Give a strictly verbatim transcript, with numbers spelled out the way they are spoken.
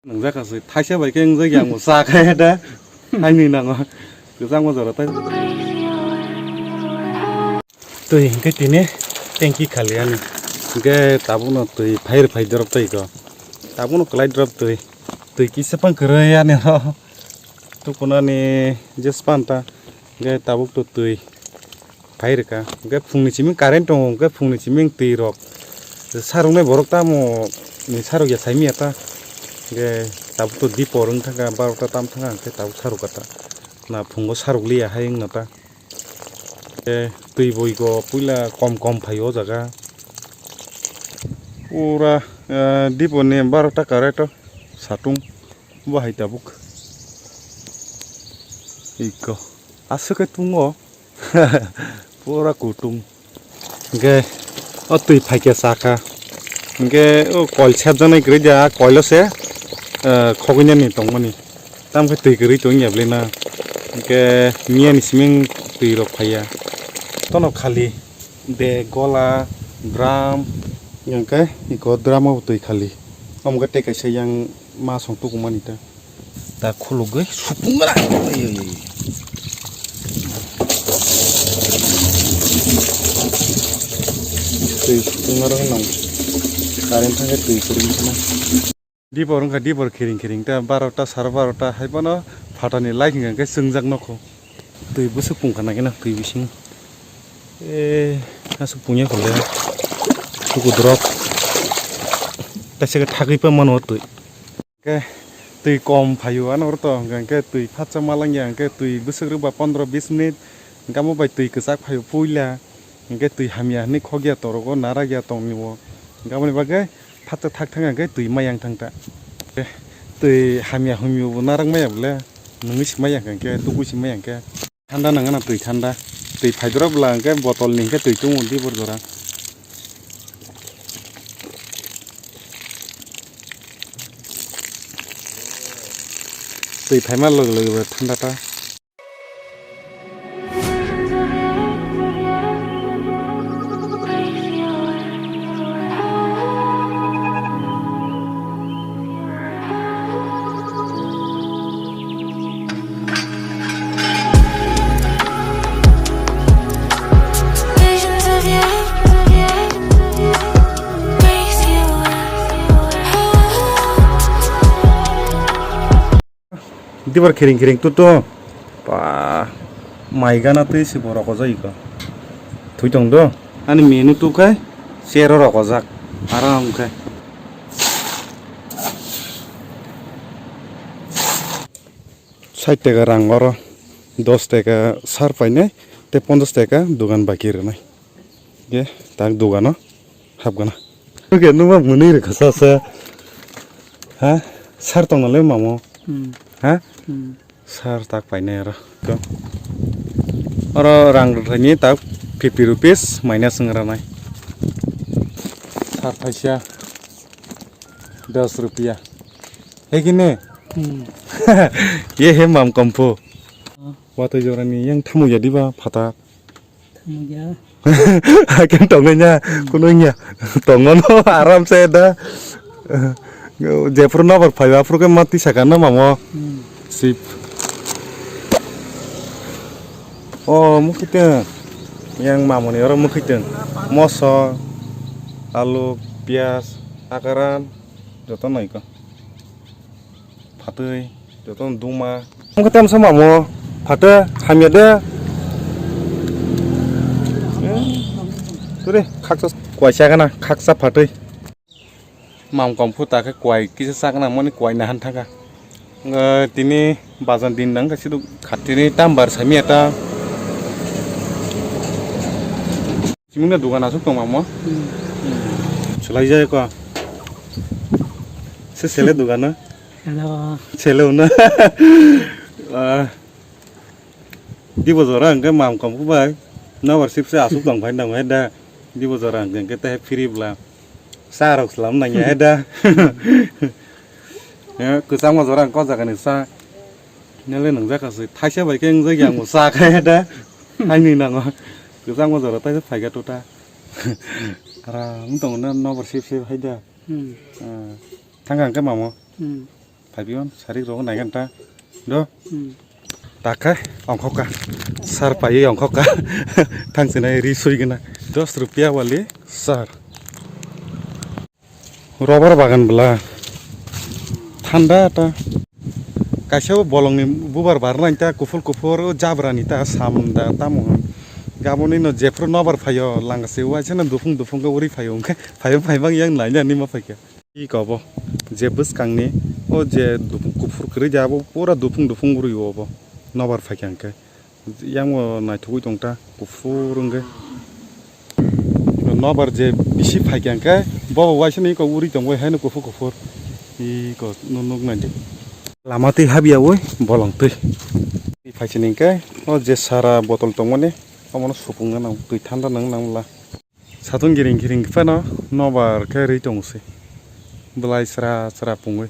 Nwngjak kasi thaisa bai khe wngjak ya, ang bo cha khe da. Haini nango. Kwchangma jora tai. Twi hwnkhe tini tanki khali ani. Hwnkhe tabukno twi phai phai drop tai ko. Tabukno kwlai drop twi. Twi kisa pang kwrwi ani ro. Tukunani je span ta. Hwnkhe tabuk to twi. Phai rwkha. Hwnkhe phungni simi current tongo, hwnkhe phungni simi twi rok. Saroknai borok tamo ni sarok ya saimanya ta. Hwnkhe tabuk to dipor wng thangkha, barota tam thangkha, hwnkhe tabuk sarok kha ta. Na phungo sarok liya hai wngno ta. Hwnkhe twi boi go puila kom kom phaio o jaga. Pura, eh, dipor ni barota current o satung. Bo hai tabuk. Iko. Aswk khe tungo. Pura kutung. Hwnkhe o twi phaikhe chakha. Hwnkhe o koil sepjaknai kwrwi da, koilo se, eh, khogwinani tongmani. Tamkhe twi kwrwi tongya bwlwi na. Hwnkhe miyani siming twi rok phaiya. Tono khali. De, gola, drum, yang khe iko drum o twi khali. Omo khe tei kaisa yang ma song tukumani ta. Ta khulugwi supung gra. Oi, oi, oi. Twi supung gra nang. Current thangkhe twi kwrwi kheno. Dipor wngkha, dipor khiring khiring ta, barota, sara barota hai phano phatani light hwnkha khe chwngjak nokho. Twi bwswk pungkha nangkhe na twi bising. E, aswk pungya khole. Tuku drop. Kaisa khe thagwi pa mano twi. Khe twi kom phaio ano oro to, hwnkha khe twi phatsa ma langya, hwnkhe twi bwswk rwk ba pondro bis minute, hwnkhe amo bai twi kwchak phaio puila. Hwnkhe twi hamya hinwi khokya torogo narakya tongmio. Hwnkhe aboni bagwi phatsa thak thang hwnkhe twi mayang thang ta. Twi hamya humyo bo narak maya bole. Nungwi si mayang hwnkhe, tubui si mayang khe. Thanda nangana twi thanda. Twi phaidoro bwla hwnkhe botol ni hwnkhe twi tumu dibor jora. Twi phaima loge loge bo thanda ta. Dibor khiring khiring tutu. Pa, mai gana twi se borok ojai ko. Thui tong do. Ani menu tu khai sero rok ojak. Aram khai. Sait taka rang oro dos taka sar painai tei pondos taka dogan baki rwnai. Ge tak dogano hapgana. Oke, numa mwnwi rwkha sa sa. Ha? Sar tongna le mamo. Hmm. Ha? Hmm. Sar tak painai aro. Ko. Oro rang rwthani tak fifty rupees minus wng ranai. Sar thaisa dos rupiya. Hei kine? Hmm. Ye he mam kompo. Ah. Watoi jorani yang thamu ya diba phata. Thamu ya. Haikhe tongnai nya, hmm, kuno wngya. Tongmano aram se da. Jephuru nokbar phaiba, aphuru khe ma tisa kana mamo. Hmm. Sip. O, mukhitwng. Yang mamoni oro mukhitwng. Moso, alu, piyaj, akaran, joto naikha. Phatwi, jotono duma. Omo khe tamsa mamo, phatwi, hamya de. Turi, khaksa kwai chakana, khaksa phatwi. Mam kom phuta khe kwai kisa chakana, mani kwai nahan thangkha. Tini bazan din nang khe siduk kha. Tini tambar sami eta. Chimungni dogan aswk tong mamo? Hmm. Swlai jai ko. Se sele dogan na? Hello. Sele na. Ah. Di bojor ang ke mam kom ku bai. Na war sip se aswk tong bai nang bai da. Di bojor ang ke te free bla. Sa rok slam nang ya da. Ya, kwchang bojor ang ko jaga ni sa. Nele nang jaka se thaisa bai ke ang jagi ang sa khe da. Haini nango. Kwchang bojor tai phai ga tota. Ara, wng tongo na nokbar sip sip hai da. Hmm. Ah, thang ang khe mamo. Hmm. Phaibio sarik rogo naigan ta. Do. Hmm. Takai ongkhoka. Sar paiwi ongkhoka. Thangsinai ri suigena. Dos rupiya wali sar. Robar bagan bwla. Thanda ta. Kaisa o bolongni bubar barnai ta kuphur kuphur o jabrani ta samda tamo hwn. Gaboni no jephru nobar phaio langase waisa no dufung dufung khe uri phaio hwnkhe phaio phaibak yang nainani ma phaikha. Iko bo je bwskangni o je dufung kuphur kwrwi ja abo pura dufung dufung uri o bo nobar phaikha hwnkhe. Yang bo naithogwi tong ta kuphur wngkhe. Nobar je bisi phaikha hwnkhe bo bo waisa ni iko uri tongwi haino kuphur kuphur. Iko nuk nai di. Lama twi habya oi bolong twi. Phaisini hwnkhe o je sara botol tongmani omono supungna nang twi thanda nang nang la. Satung giring giring phano nobar khe rwi tong se. Bwlai sra sra pungwi.